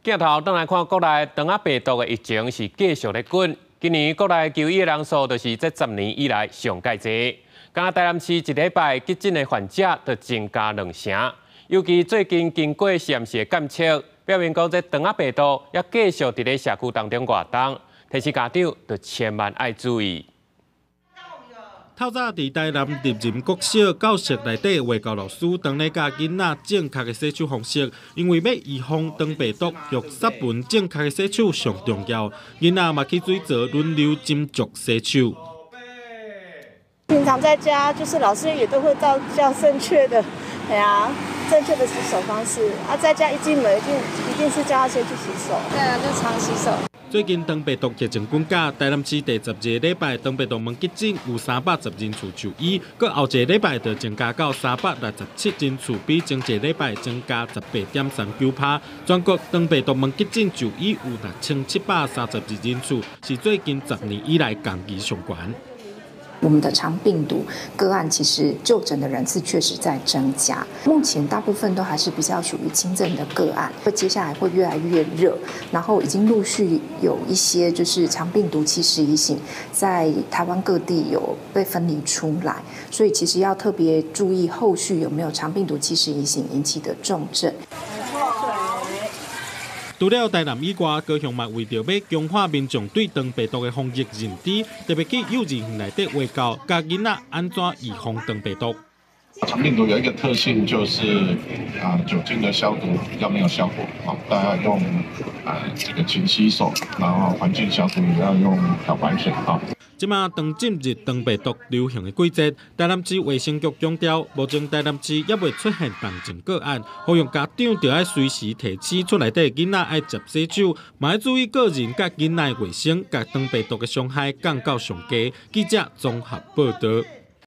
鏡頭轉來看國內腸仔病毒的疫情是繼續咧滾。今年國內求醫的人數就是這10年以來上蓋濟。敢台南市一禮拜急診的患者就增加兩成。尤其最近經過實驗室的檢測，表明講這腸仔病毒猶繼續佇咧社區當中活動，提醒家長就千萬愛注意。透早佇台南立仁國小教室內底，衛教老師當咧教囡仔正確的洗手方式，因為欲預防腸病毒，用殺菌正確的洗手上重要。囡仔嘛去水槽輪流斟酌洗手。平常在家，就是老師也都會教教正確的，係啊，正確的洗手方式。啊，在家一進門，一定一定是叫他先去洗手。對啊，就常洗手。最近腸病毒疫情滾加，台南市第12個禮拜腸病毒門急診有310人次就醫，閣後一個禮拜就增加到367人次，比前一個禮拜增加18.39%。全國腸病毒門急診就醫有6732人次，是最近10年以來同期上懸。我們的腸病毒個案其實就診的人次確實在增加，目前大部分都還是比較屬於輕症的個案，會接下來會越來越熱，然後已經陸續有一些就是腸病毒71型在台灣各地有被分離出來，所以其實要特別注意後續有沒有腸病毒71型引起的重症。除了台南以外，高雄嘛為著欲強化民眾對腸病毒的防疫認知，特別去幼稚園內底衛教，教囡仔按怎預防腸病毒。腸病毒有一個特性，就是啊酒精的消毒比較沒有效果，啊大家用啊這個勤洗手，然後環境消毒也要用漂白水啊。這馬當進入腸病毒流行的季節，台南市衛生局強調，目前台南市猶未出現重症個案，呼籲家長著愛隨時提醒厝內底囡仔愛捷洗手，嘛愛注意個人佮囡仔衛生，共腸病毒的傷害降到上低。記者綜合報導。